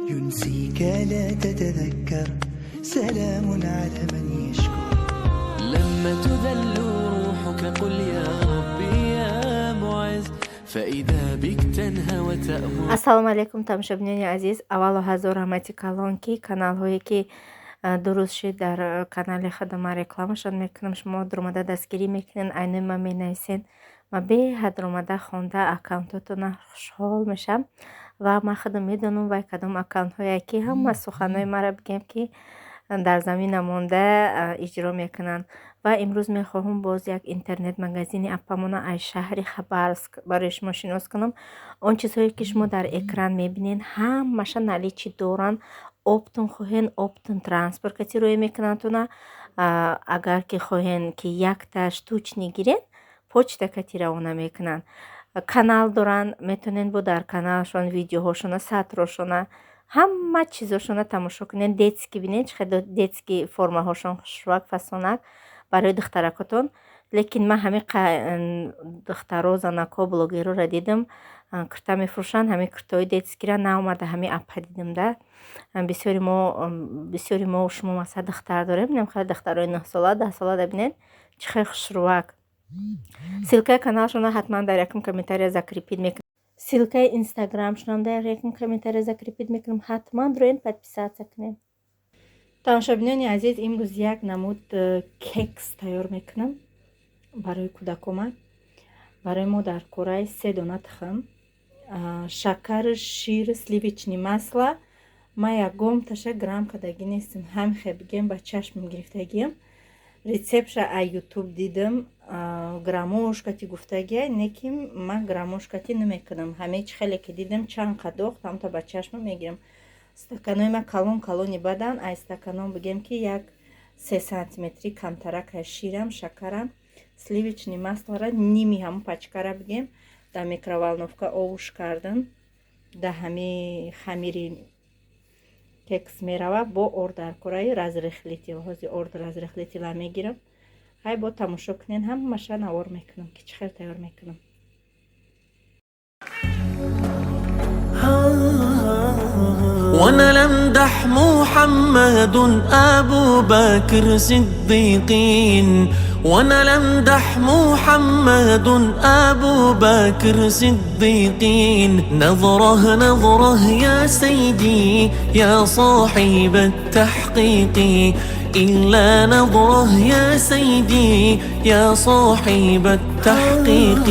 ينسيك لا تتذكر، سلام على من يشكر. لما تذل روحك قل يا ربي يا معز، فإذا بك تنهى وتأمر. Ассалому алайкум, тамошобинони азиз. Аввалу ҳазор раҳмати калон, ки каналҳое ки дуруст шид, дар канали худама рекламашон мекунам, шумо дуромада дастгирӣ мекунед, айнои ман менависен. Ман беҳад омада хонда аккаунтотона хушҳол мешавам ва ман худам медонам, вай кадом аккаунтҳое ки ҳама суханҳои маро, бигем, ки дар замин намонда иҷро мекунанд. Ва имрӯз мехоҳам боз як интернет-магазини апамона аз шаҳри Хабаровск барои шумо шинос кунам. Он чизҳое ки шумо дар экран мебинед, ҳамаша наличии доранд. Оптом хоҳен, оптом транспорт кати рӯя мекунандтона. Агар ки хоҳен, ки якта штучный гирен, почта кати равона мекунанд. Канал доранд, метавонед бо дар каналашон видеоҳошона, сатрошона, ҳама чизошона тамошо кунед. Детский бинед, чӣ хел детский формаҳошон хушрӯак, фасонак барои духтаракотон. Лекин ман ҳамин духтаро, занакҳо, блогерора дидам, курта мефурӯшанд. Ҳамин куртаҳои детскийра наомада ҳамин апа дидам да. Бисёри мо шумо масалан духтар дорем, хеле духтарои 9-сола, 10-сола да бинед, чӣ хел хушрӯак. Ссылкаи каналшонро ҳатман дар якум комментария закрепить мекунам, ссылкаи инстаграмшонам дар якум комментария закрепить мекунам. Ҳатман роен подписаться кунед. Тамошобинони азиз, имрӯз як намуд кекс тайёр мекунам барои кӯдакома. Барои мо дар кораи се дона тухм, шакар, шир, сливочный масло. Ман ягон таша грамм кардагӣ нестам, ҳамихе, бигем, ба чашмам гирифтагиам. Рецептша а Ютуб дидам, граммошкати гуфтагия, не ки ман граммошкати намекунам. Ҳамаи чи хеле ки дидам, чанд қадоқ тамта ба чашмам мегирам. Стаканои ман калон калони бадан, ай стаканон, бигем, ки як 3 сантиметрӣ камтарак ширам, шакарам, сливочный маслора ними ҳамун пачкара, бигем, дар микроволновка овуш кардам. Да ҳами хамири кекс мерава. Бо орд дар кораи разрыхлитель. Ҳозир орд разрыхлителя мегирам. Ҳай, бо тамошо кунен, ҳамаша навор мекунам, ки чӣ хел тайёр мекунам. وانا لمدح محمد ابو بكر صديقين، وانا لمدح محمد ابو بكر صديقين. نظره نظره يا سيدي يا صاحب التحقيق، إلا نظره يا سيدي يا صاحب التحقيق.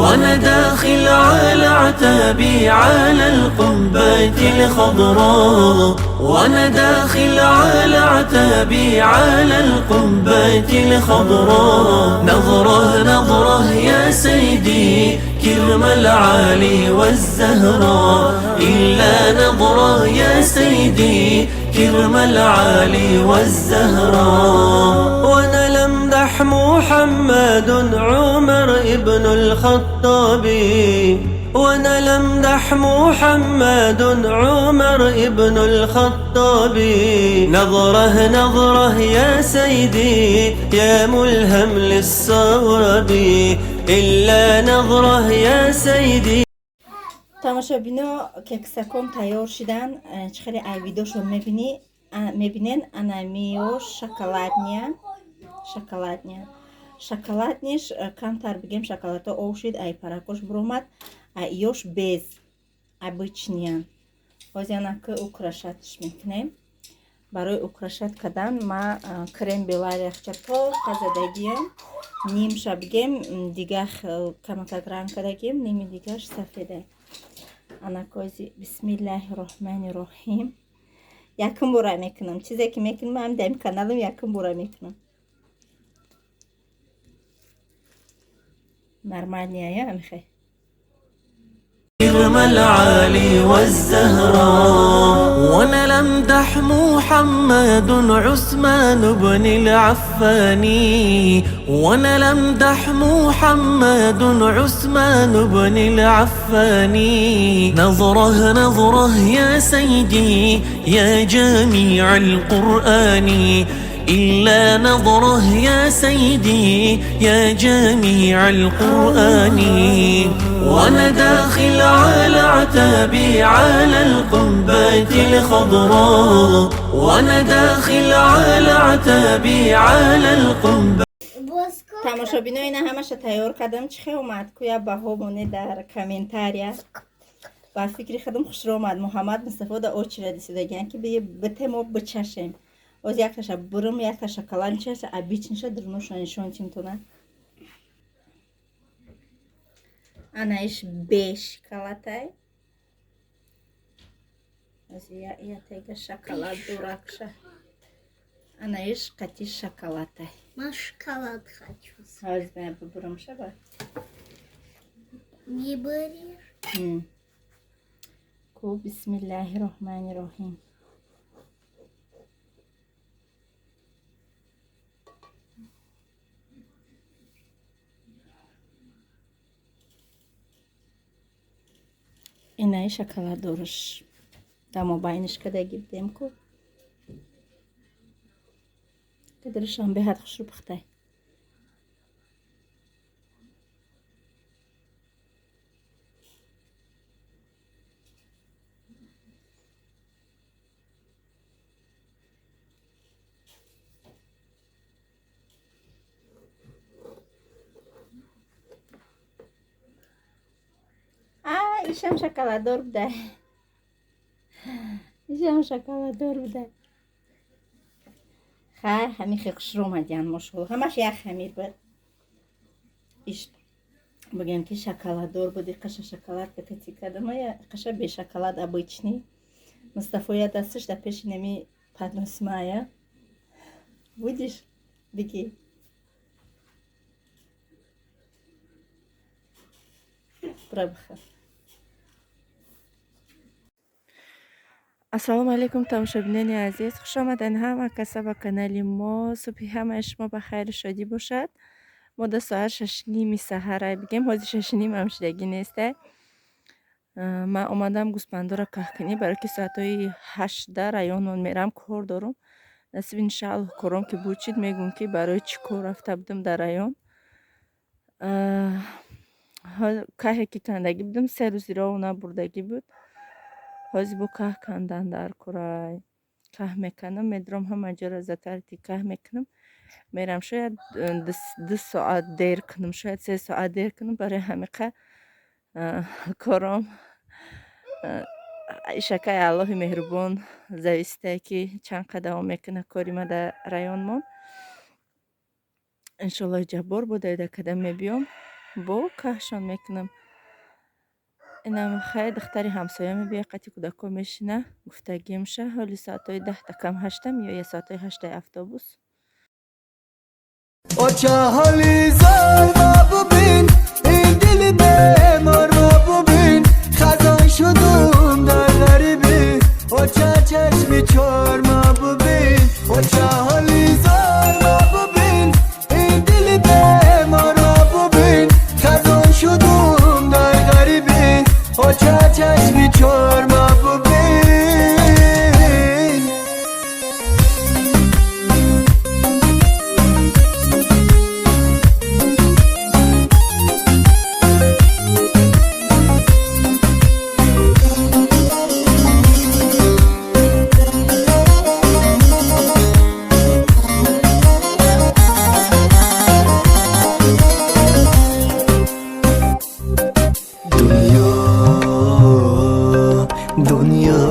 وأنا داخل على عتابي على القبة الخضراء، وأنا داخل على عتابي على القبة الخضراء. نظره نظره يا سيدي كرم العالي والزهراء، إلا نظره يا سيدي كرم العالي والزهراء. وانا لمدح محمد عمر ابن الخطاب، وانا لمدح محمد عمر ابن الخطاب. نظره نظره يا سيدي يا ملهم للصواب، إلا نظره يا سيدي. Тамошобино, кексаком тайёр шидан. Чӣ хеле ай видошон мебинен, анамиё шоколадния, шоколадния, шоколадниш камтар, бигем, шоколадҳо ов шид, ай паракош буромад, ай ёш без обычния. Ҳозир анаки украшатш мекунем. Барои украшать кардан ма крем белая яхча тоқа задагиям, нимша, бигем, дига камакак ранг кардагием, ними дигаш сафеда. Анакози, бисмиллаҳи роҳмани роҳим. Якум бора мекунам чизе ки мекунам, ҳам дар каналам якум бора мекунам. Нормальная амихай. كرم العالي والزهراء. وانا لمدح محمد عثمان بن العفاني، وانا لمدح محمد عثمان بن العفاني. نظره نظره يا سيدي يا جميع القرآن. إلا نظره يا سيدي يا جميع القرآن. وأنا داخل على عتابي على القبة الخضراء، وأنا داخل على عتابي على القبة. Тамошобино, ина ҳамаша тайёр кардам. Чӣ хел омад, куя баҳо моне дар комментария. Ба фикри худам хушро омад. Муҳаммад Мустафо да очередь истодагиян, ки бите, мо бичашем. Оз якташа бурум, якташа каланчаша, обычный ша дурношо нишон тимтона. Ана иш бе шоколадай. Оз ятега шоколад дуракша. Ана иш қати шоколадай. Ма шоколад хочу. Ҳоз бибурум шаба. Не берешь? Ку, бисмиллаҳи роҳмани роҳим. Инаи шоколаддорш дар мобайниш кадаги будем ку. Кадарашам беҳад хушрӯ пухтай. Ишам шоколаддор буда, ишам шоколаддор буда. Хай, ҳамин хел хушрӯ омадиян, мошалло. Ҳамаш як хамир буд. Иш бигем, ки шоколаддор буд, иқаша шоколад кати кардам, иқаша бе шоколад, обычный. Мустафо я дасташ дар пеши нами поднос мая. Будешь, бигӣ. Пробаха. Ассалому алайкум, тамошобинони азиз, хушомаден ҳама каса ба канали мо. Субҳи ҳамаи шумо ба хайру шодӣ бошад. Мо до соат 6:30 саҳара, бигем, ҳозир 6:30 ам шудагӣ несте. Ман омадам гӯспандоро каҳкунӣ, барое ки соатҳои 8 районон мерам, кор дорум. Насиб, иншааллоҳ, кором ки буд шид, мегӯм, ки барои чӣ кор рафта будам дар район. Каҳе ки кандагӣ будам, 3 рӯзи роҳ набурдагӣ буд. Ҳозир бо каҳ кандан дар курай. Каҳ меканам, медурам, ҳама ҷоро затарти каҳ мекунам, мерам. Шояд 2 соат дер кунам, шояд 3 соат дер кунам. Барои ҳамиқа кором ишакаи Аллоҳи меҳрубон зависит ае, ки чанд қадам давом мекунад кори ма дар районмон. Иншоаллоҳи ҷаббор, бо давида када мебиём, бо каҳшон мекунам. Инам хай, духтари ҳамсоя мебиёяд, қати кӯдако мешина. Гуфтагимша, ҳоли соатҳои 9:50 меояд, соатҳои 8 автобус. Оча ҳоли зор ма бубин, ин дили бемор ма бубин, хазон шудум дар ғарибӣ, оча чашми чор ма бубин. Оча ҳоли зор ма бубин, ин дили бемор ма бубин, хазон шудум дар ғарибӣ, оча чашми чор ма бубин. Дунё, дунё,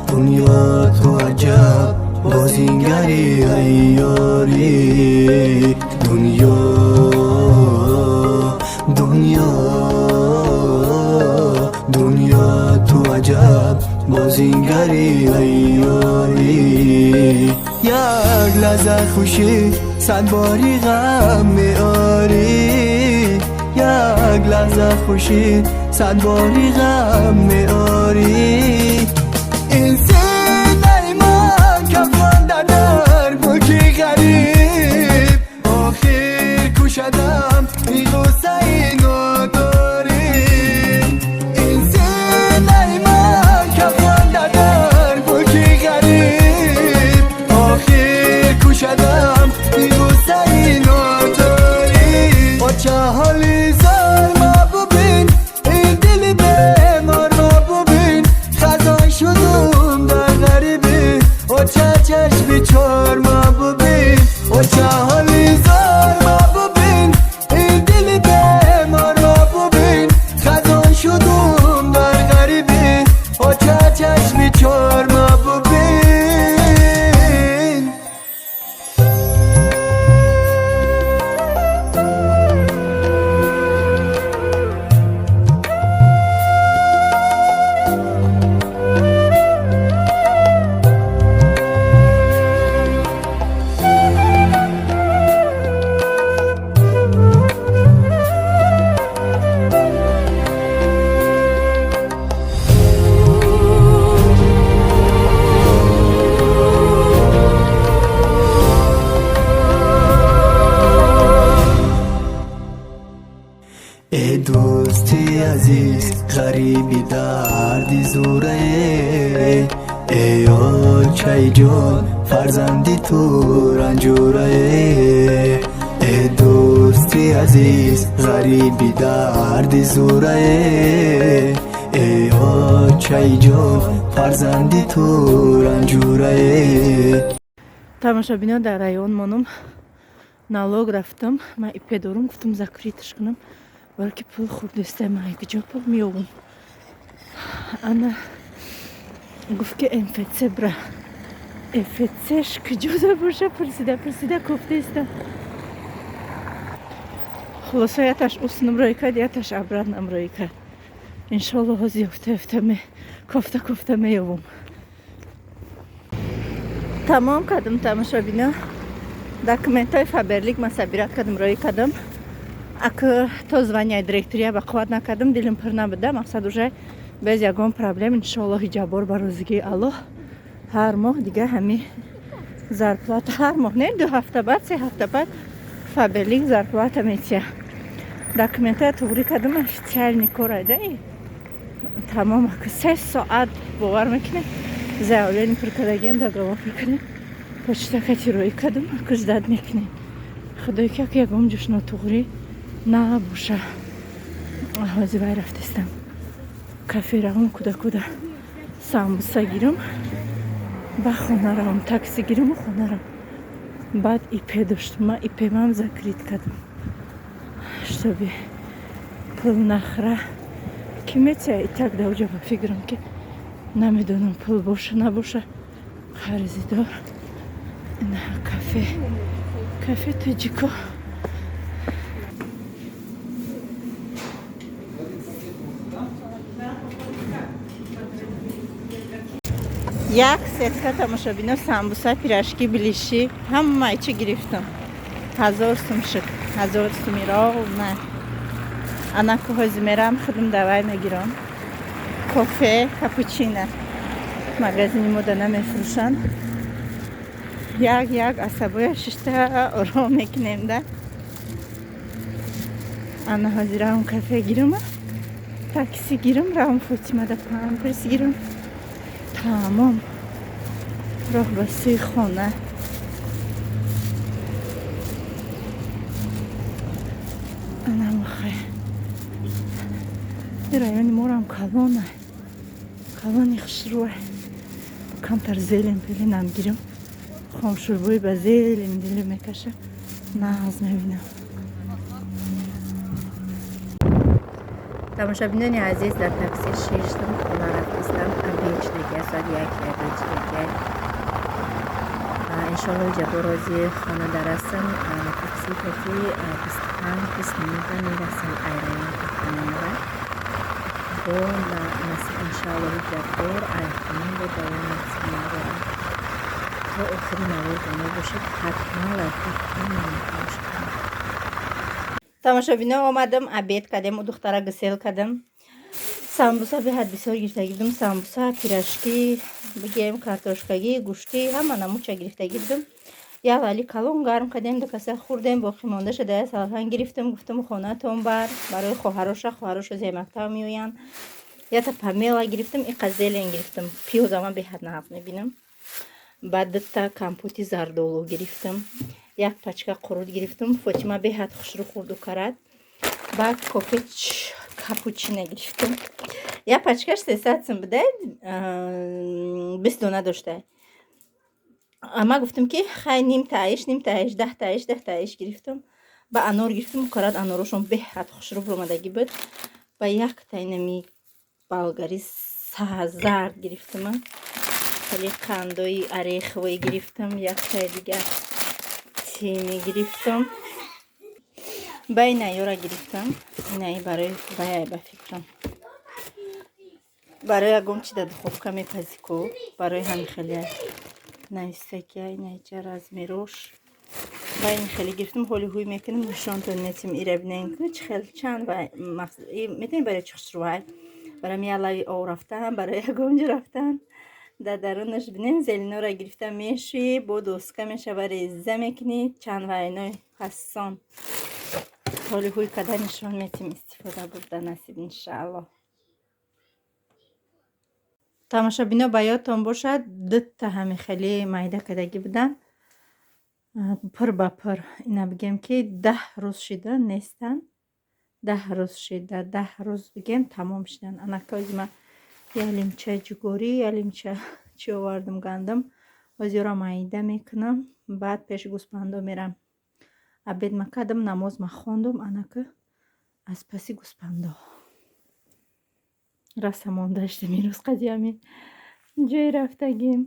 дунё, ту аҷаб бозигари айёрӣ. Дунё, дунё, дунё, ту аҷаб бозигари айёрӣ. Як лаҳза хушӣ, сад бори ғам меорӣ. Як лаҳза хушӣ, сад бори ғам меорӣ. Ин синаи ман кафонда дар мулки ғариб, охир кушадам ин ғуссаи нодорӣ. Ин синаи ман кафонда дар мулки ғариб. дарди зурае. Эй очаи ҷон, фарзанди ту ранҷурае. Э дӯсти азиз, ғариби дарди зурае. Эй очаи ҷон, фарзанди ту ранҷурае. Тамошобино, дар район монум, налог рафтам. Ман ИП дорум, гуфтам, закрыть ш кунам, балки пул хурдеста. Ман куҷо пул меёбам? Ана гуфт, ки МФЦ бра. МФЦш куҷода боша, пурсида пурсида кофтаистам. Хулоса, яташ уснам рӯй кард, яташ обратно м рӯй кард. Иншолло, ҳозир ёфта ёфта, кофта кофта меёбам. Тамом кардам, тамошобино. Документҳои Фаберлик ман собирать кардам, роӣ кардам. Ак то звания директория ба қувват накардам, дилим пур набуда. Мақсад, уже без ягон проблем, иншоаллоҳи ҷаббор, ба розигии Аллоҳ, ҳар моҳ дига ҳами зарплата, ҳар моҳ не, 2 ҳафта баъд, 3 ҳафта баъд Фаберлик зарплата метия. Документҳоя туғрӣ кардам, официальный корайда тамом. 3 соат, бовар мекунед, заявление пур кардагиам, договор пур кардем, почта кати роӣ кардам. Аку ждать мекунем, худое ки як ягон ҷош нотуғрӣ набоша. Ҳози вай рафтестам, кафе равам, куда-куда самбуса гирам, ба хона равам, такси гираму хона равам. Баъд ИП доштам, ман ИП мам закрыть кардам, чтобы пул нахра. Ки метия и так даоҷа, ба фикрам, ки намедонам, пул боша набоша, қарзидор. Ина кафе, кафе тоҷико. Як сетка, тамошобино, самбуса, пирожки, беляши, ҳамаи чи гирифтам. 1000 сум шуд, 1000 суми ровно. Анаку ҳози мерам, худам давай мегирам кофе, капучино. Магазини мода намефурӯшанд. Як як асабоя шишта ором мекунем да. Ана ҳозир равам кафе гирам, такси гирам, равам Фотимада памперс гирам. Тамом, роҳ ба сӯи хона. Анамохай, райони морам калона, калони хушрӯа. Камтар зелень пеленам гирам, хомшӯрбои ба зелень диле мекаша, нағз мебинам. Тамошобинони азиз, дар такси шиштам, хона рафтистам. Обед шудагия, соати 1 обед шудагия. Иншоалло, ҷабо рози хона дарасам. Такси кати 25-20 минута мерасам ай район хонамра. Бо насиб, иншоаллоҳи ҷаббор, ай хонам бо давом метавонам. То охири навор бо мо бошед, ҳатман лайка кунед. Тамошобино, омадам, обед кардем, духтара гусел кардам. Самбуса беҳад бисёр гирифтагӣ будам: самбуса, пирожки, бигем, картошкагӣ, гӯштӣ, ҳама намуча гирифтагӣ будам. Як лали калон гарм кардем, ду каса хӯрдем, боқӣ мондаша дая салфан гирифтам, гуфтам, хонатон бар, барои хоҳароша, хоҳароша зе мактаб меоянд. Ята помело гирифтам, иқа зелень гирифтам, пиёзама беҳад нағз мебинам. Баъд дута компоти зардолу гирифтам, як пачка қурут гирифтам, Фотима беҳад хушрӯ хӯрду карад. Баъд кофе капучино гирифтам, як пачкаш 300 сум буда, 20 дона дошта. Ама гуфтам, ки хай, нимтаиш, нимтаиш, 10 таиш, 10 таиш гирифтам. Ба анор гирифтам, карад анорошон беҳад хушрӯ буромадагӣ буд. Ба яктаинами болгари зард гирифтама, хеле қандои ореховый гирифтам, яктаи дигар тини гирифтам, ба инаёра гирифтам. Инаи барои ваяй, ба фикрам, барои ягон чи дар духовка мепазӣ ку, барои ҳамин хеле навистакия. Инаҷа размерош ба ин хеле гирифтам. Ҳоли ҳуй мекунем, нишонтон метим. Ира бинем ку, чӣ хел чанд метавонем. Барои чӣ хушрӯай, барои як лави ов рафтан, барои ягон ҷо рафтан. Дар дарунаш бинем, зеленора гирифта мешӯӣ, бо доска мешава, реза мекунӣ, чанд вайной ҳассон. Ҳоли ҳуй када нишон метим, истифода бурда насиб, иншааллоҳ. Тамошобино, ба ёдтон бошад, дутта ҳами хеле майда кардагӣ буданд, пур ба пур. Ина бигем, ки 10 рӯз шида нестанд, 10 рӯз шида, 10 рӯз бигем, тамом шиданд. Анака ҳози ман ялимча ҷугорӣ, ялимча чӣ овардам, гандум. Ҳозиёро майда мекунам, баъд пеши гӯспандо мерам. Обед ма кардам, намоз ма хондум, анака аз паси гӯспандо раса монда шудем. Имрӯз қадиами ҷои рафтагим.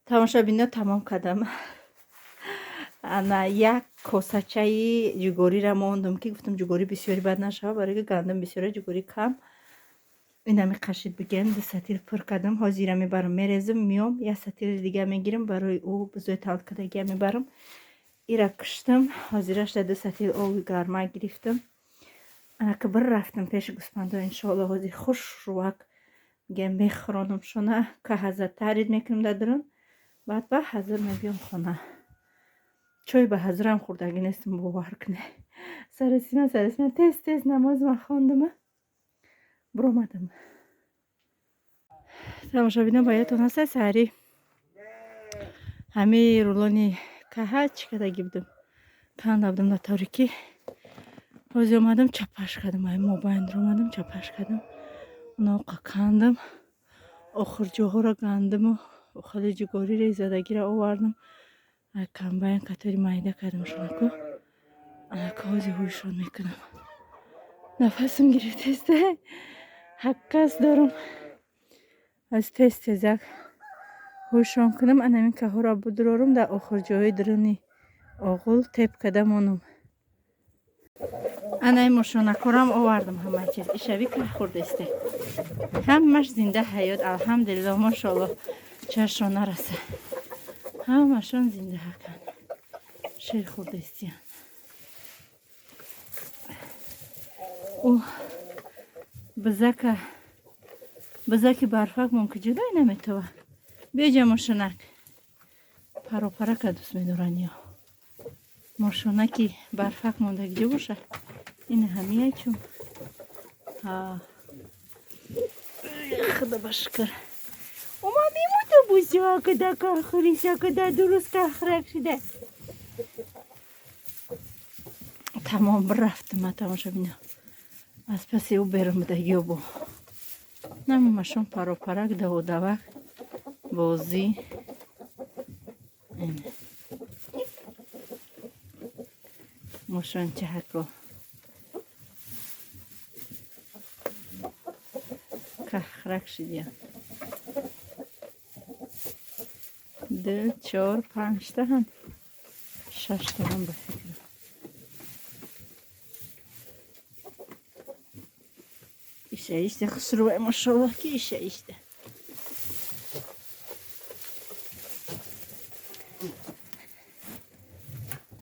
Тамошобино, тамом кардам. Ана як косачаи ҷугориро мондум, ки гуфтам, ҷугорӣ бисёри бад нашава, барои ки гандум бисёра, ҷугорӣ кам. Инами қашид, бигем, ду сатил пур кардам. Ҳозира мебарам, мерезам, миём, як сатили дига мегирам, барои ӯ бузои талт кардагия мебарам. Ира киштам, ҳозирашда ду сатил оби гарма гирифтам. Анака бир рафтам пеши гӯспандо. Иншоалло, ҳозир хушрувак, бигем, мехӯронам шона, каҳаза тарид мекунам дар дурун, баъд ба ҳазир мебиём хона. Чой ба ҳазирам хӯрдагӣ нестам, бовар кунед. Сарасима, сарасима, тез тез намозма хондама, биромадам. Тамошобино, ба ёдтон ҳаста, саҳарӣ ҳамаи рулони каҳа чӣ кардагӣ будам? Канда будам дар торикӣ. Ҳозир омадам, чапаш кардам, ай мобайн омадам, чапаш кардам, уноқа кандам, охирҷоҳоро гандаму хали ҷугорӣ резадагиро овардам, ай комбайн қатори майда кардам шунаку. Анака ҳозир ҳӯйшон мекунам. Нафасам гирифтеста, ҳаккас дорам. Аз тез тезак ҳӯйшон кунам, анамин каҳоро будурорам, дар охирҷоҳои дуруни оғул теп када монам. Анаи мошонакорам овардам, ҳама чиз ишави ка хӯрдесте, ҳамаш зинда ҳаёт, алҳамдулилло, мошоалло, чашро нараса, ҳамашон зинда ҳаканд, шер хӯрдестиян. Ӯ бизака, бизаки барфак мумкин ҷудой наметова. Беҷа, мошонак паропарака дӯст медоранд ё мошонаки барфак мондаги ҷо боша. Ин ҳамия чун худо ба шукр. Ума мемута бузакада кахрисакада дуруст кахрак шуда. Тамом, рафтам. Тамошобино, аз паси ӯ берун будагиё бо намамашон паропарак, даводавак, бозӣ. Мушончаҳако кахрак шидия. Ду, чор, панҷтаҳам, шаштаҳам ба фикрам. Иша ишта хушрӯвай, машоллоҳ, ки иша ишта.